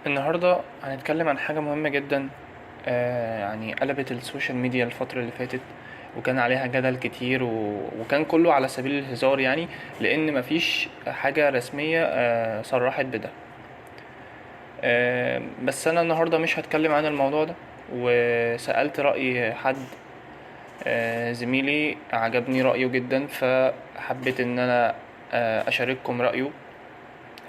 النهاردة هنتكلم عن حاجة مهمة جدا، يعني قلبت ال social media الفترة اللي فاتت، وكان عليها جدل كتير وكان كله على سبيل الهزار، يعني لأن مفيش حاجة رسمية صرحت بده. بس أنا النهاردة مش هتكلم عن الموضوع ده، وسألت رأي حد زميلي عجبني رأيه جدا، فحبيت إن أنا أشارككم رأيه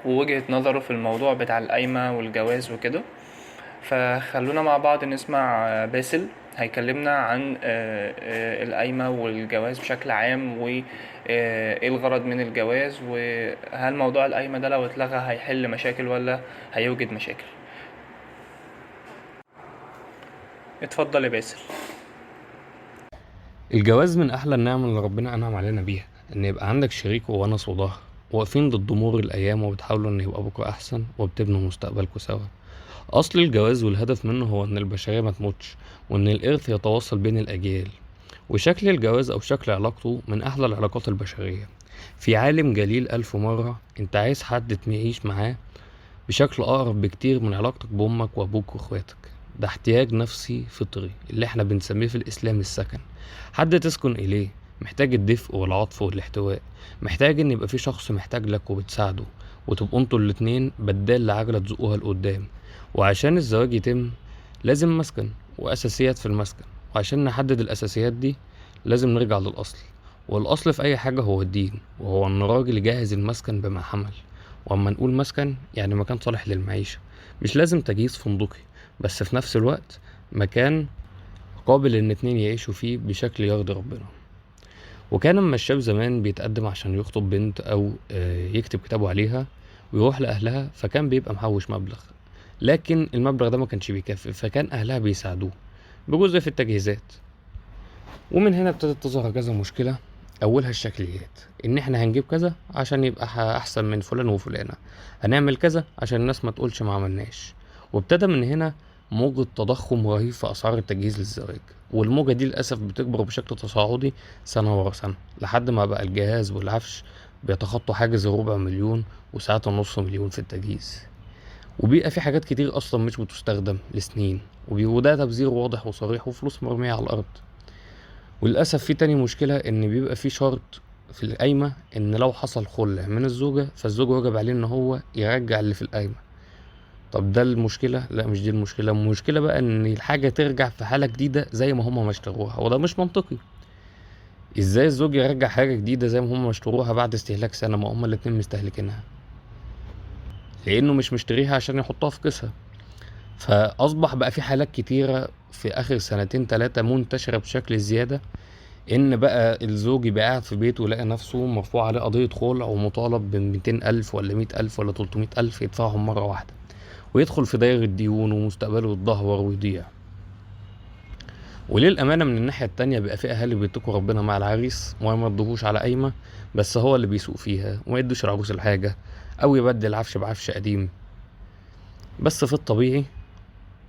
ووجهة نظره في الموضوع بتاع القايمة والجواز وكده. فخلونا مع بعض نسمع باسل هيكلمنا عن القايمة والجواز بشكل عام، و ايه الغرض من الجواز، وهل موضوع القايمة ده لو اتلغى هيحل مشاكل ولا هيوجد مشاكل. اتفضل يا باسل. الجواز من أحلى النعم اللي ربنا أنعم علينا بيها، إن يبقى عندك شريك وونس وظهر واقفين ضد مرور الأيام، وبتحاولوا إن يبقى بكرة أحسن، وبتبنوا مستقبلكوا سوا. أصل الجواز والهدف منه هو إن البشرية ما تموتش، وإن الإرث يتواصل بين الأجيال. وشكل الجواز أو شكل علاقته من أحلى العلاقات البشرية. في عالم جليل 1000 مرة، أنت عايز حد تعيش معاه بشكل أقرب بكتير من علاقتك بأمك وأبوك وإخواتك. ده احتياج نفسي فطري اللي احنا بنسميه في الإسلام السكن. حد تسكن إليه، محتاج الدفء والعطف والاحتواء، محتاج إن يبقى في شخص محتاج لك وبتساعده، وتبقوا انتوا الاتنين بدال لعجلة تزقوها لقدام. وعشان الزواج يتم لازم مسكن وأساسيات في المسكن، وعشان نحدد الأساسيات دي لازم نرجع للأصل، والأصل في أي حاجة هو الدين، وهو إن الراجل يجهز المسكن بما حمل. وأما نقول مسكن يعني مكان صالح للمعيشة، مش لازم تجهيز فندقي، بس في نفس الوقت مكان قابل إن اتنين يعيشوا فيه بشكل يرضي ربنا. وكان اما الشاب زمان بيتقدم عشان يخطب بنت أو يكتب كتابه عليها ويروح لأهلها، فكان بيبقى محوش مبلغ، لكن المبلغ ده ما كانش بيكفي، فكان أهلها بيساعدوه بجزء في التجهيزات. ومن هنا ابتدت تظهر كذا مشكلة، أولها الشكليات، إن إحنا هنجيب كذا عشان يبقى أحسن من فلان وفلانة، هنعمل كذا عشان الناس ما تقولش ما عملناش. وابتدى من هنا موجة تضخم رهيب في أسعار التجهيز للزواج، والموجة دي للأسف بتكبر بشكل تصاعدي سنة ورا سنة، لحد ما بقى الجهاز والعفش بيتخطوا حاجز الربع مليون وساعات النص مليون في التجهيز. وبيبقى في حاجات كتير أصلا مش بتستخدم لسنين، وده تبذير واضح وصريح وفلوس مرمية على الأرض. وللأسف في تاني مشكلة، إن بيبقى في شرط في القايمة إن لو حصل خلع من الزوجة فالزوج واجب عليه إن هو يرجع اللي في القايمة. طب ده المشكلة؟ لا مش دي المشكلة. المشكلة بقى إن الحاجة ترجع في حالة جديدة زي ما هما ما اشتروها، وده مش منطقي. إزاي الزوج يرجع حاجة جديدة زي ما هما ما اشتروها بعد استهلاك سنة، ما هما الاتنين مستهلكينها، لأنه مش مشتريها عشان يحطها في كيسها. فأصبح بقى في حالات كتيرة في آخر سنتين تلاتة منتشرة بشكل زيادة، إن بقى الزوج يبقى قاعد في بيته ويلاقي نفسه مرفوع عليه قضية خلع ومطالب بميتين ألف ولا مية ألف ولا تلتمية ألف يدفعهم مرة واحدة، ويدخل في دايرة ديون ومستقبله يتدهور ويضيع. وللأمانة من الناحية التانية بقى في أهالي بيتقوا ربنا مع العريس وما يرضوهوش على قايمة، بس هو اللي بيسوق فيها وما يدوش العروس الحاجة أو يبدل عفش بعفش قديم. بس في الطبيعي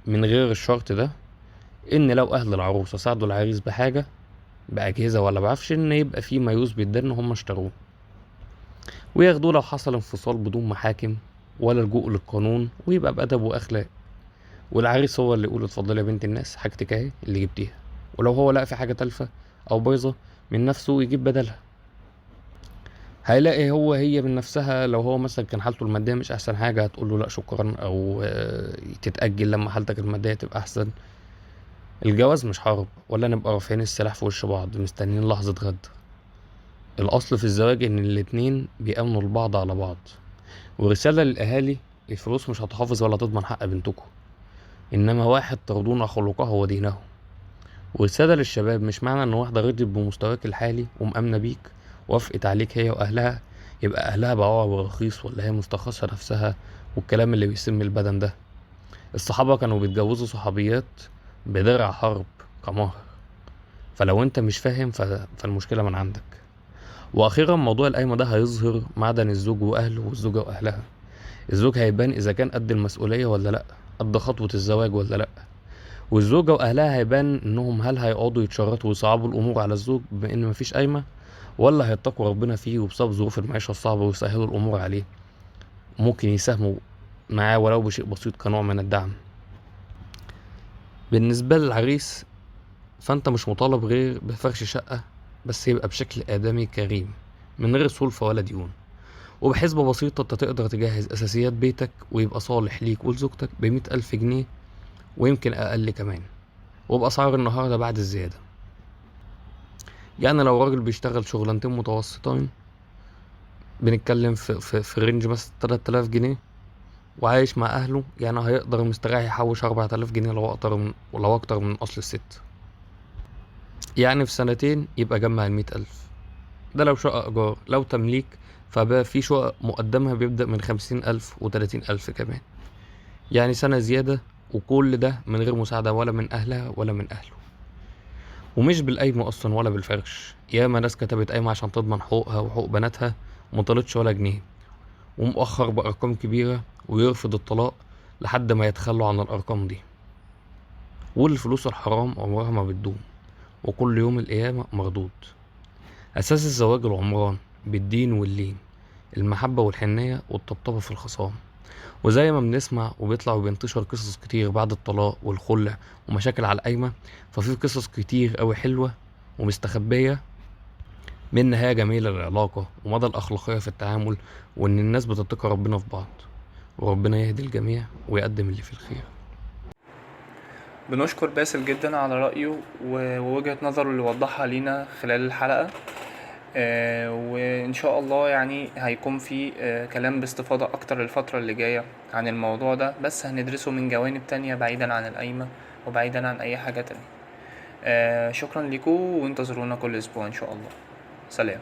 من غير الشرط ده، إن لو أهل العروسة ساعدوا العريس بحاجة بأجهزة ولا بعفش، إن يبقى في ما يثبت ده إن هم اشتروه وياخدوه لو حصل انفصال بدون محاكم ولا لجوء للقانون، ويبقى بأدب وأخلاق. والعريس هو اللي يقول اتفضلي يا بنت الناس حاجتك اهي اللي جبتيها، ولو هو لقى في حاجة تالفة أو بايظة من نفسه يجيب بدلها. هيلاقي هو هي من نفسها لو هو مثلا كان حالته المادية مش أحسن حاجة هتقول له لا شكرا، أو تتأجل لما حالتك المادية تبقى أحسن. الجواز مش حرب، ولا نبقى رافعين السلاح في وش بعض مستنيين لحظة غد. الأصل في الزواج إن الاتنين بيأمنوا البعض على بعض. ورسالة للأهالي، الفلوس مش هتحافظ ولا تضمن حق بنتكم، إنما واحد ترضون خلقه ودينه. ورسالة للشباب، مش معنى إن واحدة رضيت بمستواك الحالي ومأمنة بيك وافقت عليك هي وأهلها يبقى أهلها باعوها برخيص ولا هي مستخسرة نفسها والكلام اللي بيسم البدن ده. الصحابة كانوا بيتجوزوا صحابيات بدرع حرب كمهر، فلو انت مش فاهم فالمشكلة من عندك. وأخيرا موضوع القايمة ده هيظهر معدن الزوج وأهله والزوجة وأهلها. الزوج هيبان إذا كان قد المسؤولية ولا لأ، قد خطوة الزواج ولا لأ. والزوجة وأهلها هيبان إنهم هل هيقعدوا يتشرطوا ويصعبوا الأمور على الزوج بما إن مفيش قايمة، ولا هيتقوا ربنا فيه وبسبب ظروف المعيشة الصعبة ويسهلوا الأمور عليه. ممكن يساهموا معاه ولو بشيء بسيط كنوع من الدعم. بالنسبة للعريس فانت مش مطالب غير بفرش شقة، بس يبقى بشكل آدمي كريم من غير سلفة ولا ديون، وبحسبة بسيطة انت تقدر تجهز أساسيات بيتك ويبقى صالح ليك ولزوجتك ب100,000 جنيه ويمكن أقل كمان، وبأسعار النهاردة بعد الزيادة. يعني لو راجل بيشتغل شغلانتين متوسطين بنتكلم في range مثلا 3000 جنيه وعايش مع أهله، يعني هيقدر مستريح يحوش 4000 جنيه لو أكتر من أصل الست، يعني في سنتين يبقى جمع 100,000. ده لو شقة إيجار. لو تمليك فبقى في شقق مقدمها بيبدأ من 50,000 و30,000 كمان، يعني سنة زيادة، وكل ده من غير مساعدة ولا من أهلها ولا من أهله، ومش بالقايمة أصلا ولا بالفرش. ياما ناس كتبت قايمة عشان تضمن حقوقها وحقوق بناتها ومطلتش ولا جنيه، ومؤخر بأرقام كبيرة، ويرفض الطلاق لحد ما يتخلوا عن الأرقام دي. والفلوس الحرام عمرها ما بتدوم، وكل يوم القيامة مردود. أساس الزواج العمران بالدين واللين، المحبة والحنية والطبطبة في الخصام. وزي ما بنسمع وبيطلع وبينتشر قصص كتير بعد الطلاق والخلع ومشاكل على القايمة، ففي قصص كتير أوي حلوة ومستخبية من نهاية جميلة للعلاقة ومدى الأخلاقية في التعامل، وإن الناس بتتقي ربنا في بعض، وربنا يهدي الجميع ويقدم اللي في الخير. بنشكر باسل جدا على رأيه ووجهة نظره اللي وضحها لينا خلال الحلقة، وإن شاء الله يعني هيكون في كلام باستفاضة أكتر الفترة اللي جاية عن الموضوع ده، بس هندرسه من جوانب تانية بعيدا عن القايمة وبعيدا عن أي حاجة تانية. شكرا لكم وانتظرونا كل أسبوع إن شاء الله. سلام.